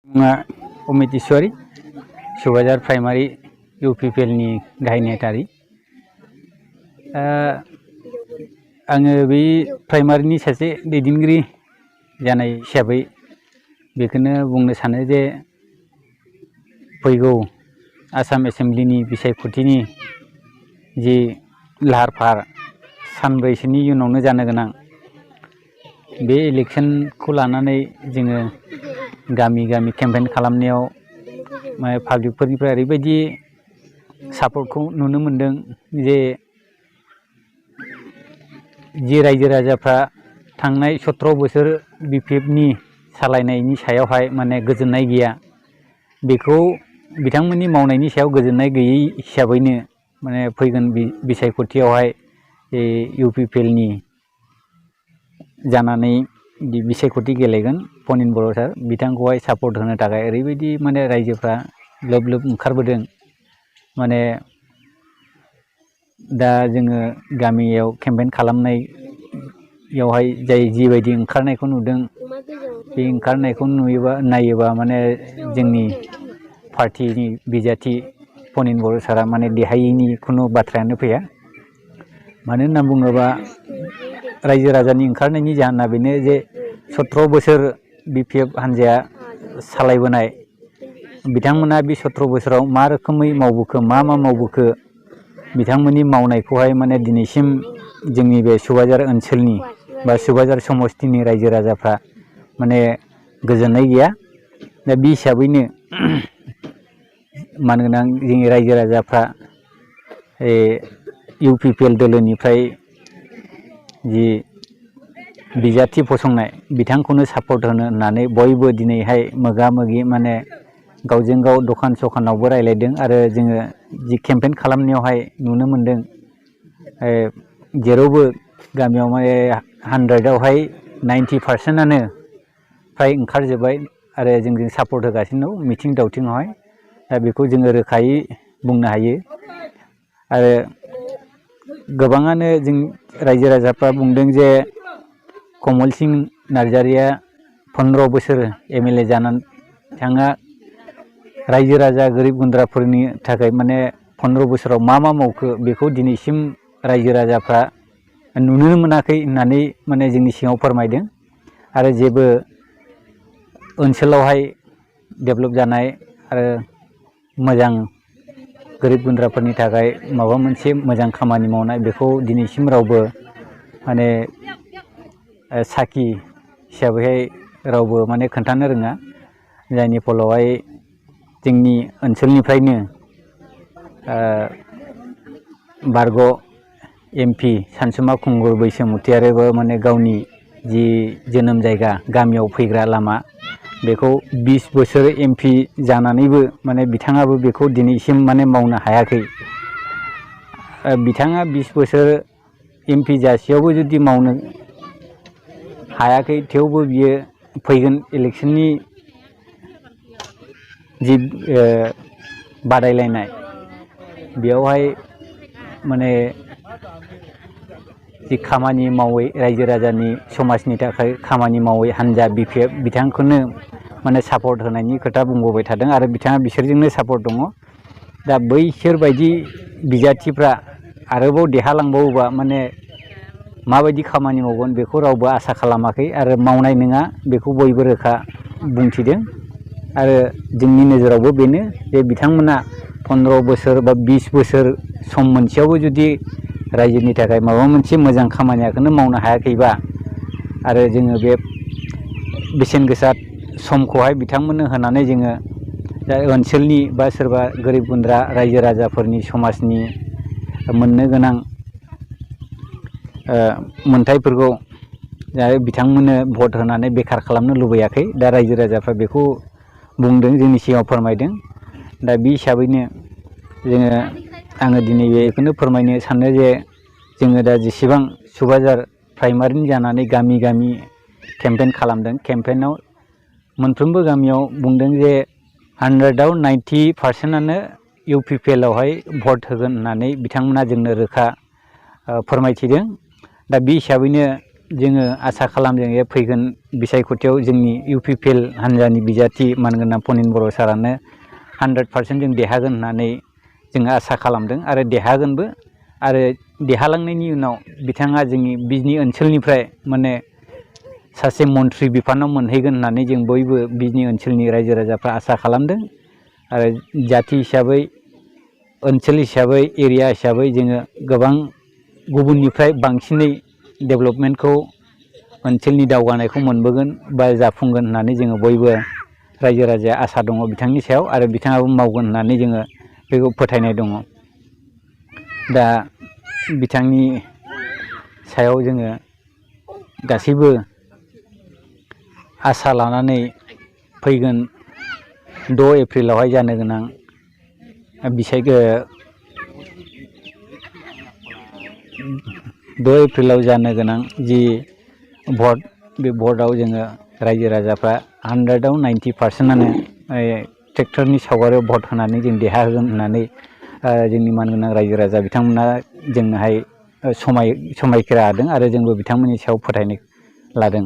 मुङा Amit इसवारी सुबाजार primary UPPL नि गाहाय नेहाथारि। आङो बे प्राइमारिनि सासे दैदेनगिरि जानाय हिसाबै बेखौनो बुंनो सानो जे फैगौ आसाम एसेम्बलिनि बिसायख'थिनि जि लाहार फाहार सानब्रैसोनि उनावनो जानो गोनां बे इलेक्शनखौ लानानै जोङो गामि गामि केम्पेइन खालामनायाव पाब्लिकफोरनिफ्राय ओरैबायदि सापर्टखौ नुनो मोनदों जे रायजो राजाफ्रा थांनाय 17 बोसोर BPFनि सालायनायनि सायावहाय माने गोजोननाय गैया, बेखौ बिथांमोननि मावनायनि सायाव गोजोननाय गैयै हिसाबैनो माने फैगोन बिसायख'थियावहाय UPPLनि जानानै बिसायख'थि गेलेगोन पनिन बर' सार बिथांखौहाय सापर्ट होनो थाखाय ओरैबायदि माने रायजोफ्रा लोब लोब ओंखारबोदों। माने दा जोङो गामियाव केम्पेइन खालामनायावहाय जाय जिबायदि ओंखारनायखौ नुदों, बे ओंखारनायखौ नायोबा माने जोंनि पार्टिनि बिजाथि पनिन बर' सारा माने देरहायैनि खुनु बाथ्रायानो फैया। मानो होनना बुङोबा रायजो राजानि ओंखारनायनि जाहोना बेनो जे 17 बोसोर BPF हान्जाया सालायबोनाय, बिथांमोना बे 17 बोसोराव मा रोखोमै मावबोखो, मा मावबोखो, बिथांमोननि मावनायखौहाय माने दिनैसिम जोंनि बे सुबाजार ओनसोलनि बा सुबाजार समस्तिनि रायजो राजाफ्रा माने गोजोननाय गैया। दा बे हिसाबैनो मानोना जोंनि रायजो राजाफ्रा UPPL दोलोनिफ्राय जि बिजाथि फसंनाय बिथांखौनो सापर्ट होनो होननानै बयबो दिनैहाय मोगा मोगि माने गावजों गाव दखान सखानावबो रायलायदों आरो जोङो जि केम्पेइन खालामनायावहाय नुनो मोनदों जेरावबो गामियाव माने 100आवहाय 90%आनो फ्राय ओंखारजोब्बाय आरो जोंजों सापर्ट होगासिनो दं मिथिं दावथिङावहाय। दा बेखौ जोङो रोखायै बुंनो हायो आरो गोबाङानो जों रायजो राजाफ्रा बुंदों जे कमल सिंह नार्जारिया 15 बोसोर MLA जानानै बिथाङा रायजो राजा गोरिब गुन्द्राफोरनि थाखाय माने 15 बोसोराव मा मावखो बेखौ दिनैसिम रायजो राजाफ्रा नुनो मोनाखै होननानै माने जोंनि सिगाङाव फोरमायदों। आरो जेबो ओनसोलावहाय डेभेलप जानाय आरो मोजां गोरिब गुन्द्राफोरनि थाखाय माबा मोनसे मोजां खामानि मावनाय बेखौ दिनैसिम रावबो माने साखि हिसाबैहाय रावबो माने खोन्थानो रोङा, जायनि फलावहाय जोंनि ओनसोलनिफ्रायनो बारग' MP सानसुमा खुंगुर बैसोमुतियारिबो माने गावनि जि जोनोम जायगा गामियाव फैग्रा लामा बेखौ 20 बोसोर MP जानानैबो माने बिथाङाबो बेखौ दिनैसिम माने मावनो हायाखै। बिथाङा 20 बोसोर MP जासेयावबो जुदि मावनो हायाखै, थेवबो बियो फैगोन इलेक्शननि जि बादायलायनाय बेयावहाय माने जि खामानि मावै रायजो राजानि समाजनि थाखाय खामानि मावै हान्जा BPF बिथांखौनो माने सापर्ट होनायनि खोथा बुंबोबाय थादों आरो बिथाङा बिसोरजोंनो सापर्ट दङ। दा बैसोरबायदि बिजाथिफ्रा आरोबाव देरहालांबावोबा माने माबायदि खामानि मावगोन बेखौ रावबो आसा खालामाखै आरो मावनाय नङा बेखौ बयबो रोखा बुंथिदों। आरो जोंनि नोजोरावबो बेनो जे बिथांमोना 15 बोसोर बा 20 बोसोर सम मोनसेयावबो जुदि रायजोनि थाखाय माबा मोनसे मोजां खामानिखौनो मावनो हायाखैबा आरो जोङो बे बेसेन गोसा समखौहाय बिथांमोननो होनानै जोङो ओनसोलनि बा सोरबा गोरिब गुन्द्रा रायजो राजाफोरनि समाजनि मोननो गोनां मोनथायफोरखौ बिथांमोननो भट होनानै बेखार खालामनो लुबैयाखै। दा रायजो राजाफ्रा बेखौ बुंदों, जोंनि सिगाङाव फोरमायदों। दा बे हिसाबैनो आङो दिनै बेखौनो फोरमायनो सानो जे जोङो दा जेसेबां सुबाजार प्राइमारिनि जानानै गामि गामि केम्पेइन खालामदों, केम्पेइनाव मोनफ्रोमबो गामियाव बुंदों जे 100आव 90%आनो UPPLआवहाय भट होगोन होननानै बिथांमोना जोंनो रोखा फोरमायथिदों। दा बे हिसाबैनो जोङो आसा खालामदों जे फैगोन बिसायख'थियाव जोंनि UPPL हान्जानि बिजाथि मानगोनां पनिन बर' सारानो 100% जों देरहागोन होननानै जोङो आसा खालामदों आरो देरहागोनबो। आरो देरहालांनायनि उनाव बिथाङा जोंनि बिजनि ओनसोलनिफ्राय माने सासे मन्थ्रि बिफानाव मोनहैगोन होननानै जों बयबो बिजनि ओनसोलनि रायजो राजाफ्रा आसा खालामदों। आरो जाथि हिसाबै, ओनसोल हिसाबै, एरिया हिसाबै जोङो गोबां गुबुननिफ्राय बांसिनै डेभेलपमेन्टखौ, ओनसोलनि दावगानायखौ मोनबोगोन बा जाफुंगोन होननानै जोङो बयबो रायजो राजाया आसा दङ बिथांनि सायाव आरो बिथाङाबो मावगोन होननानै जोङो बेखौ फोथायनाय दङ। दा बिथांनि सायाव जोङो गासैबो आसा लानानै फैगोन 6 एप्रिलावहाय जानो गोनां जि भट, बे भटआव जोङो रायजो राजाफ्रा 100आव 90%आनो ट्रेक्टरनि सावगारियाव भट होनानै जों देरहाहोगोन होननानै जोंनि मानगोनां रायजो राजा बिथांमोना जोंनोहाय समायखेरा होदों आरो जोंबो बिथांमोननि सायाव फोथायनाय लादों।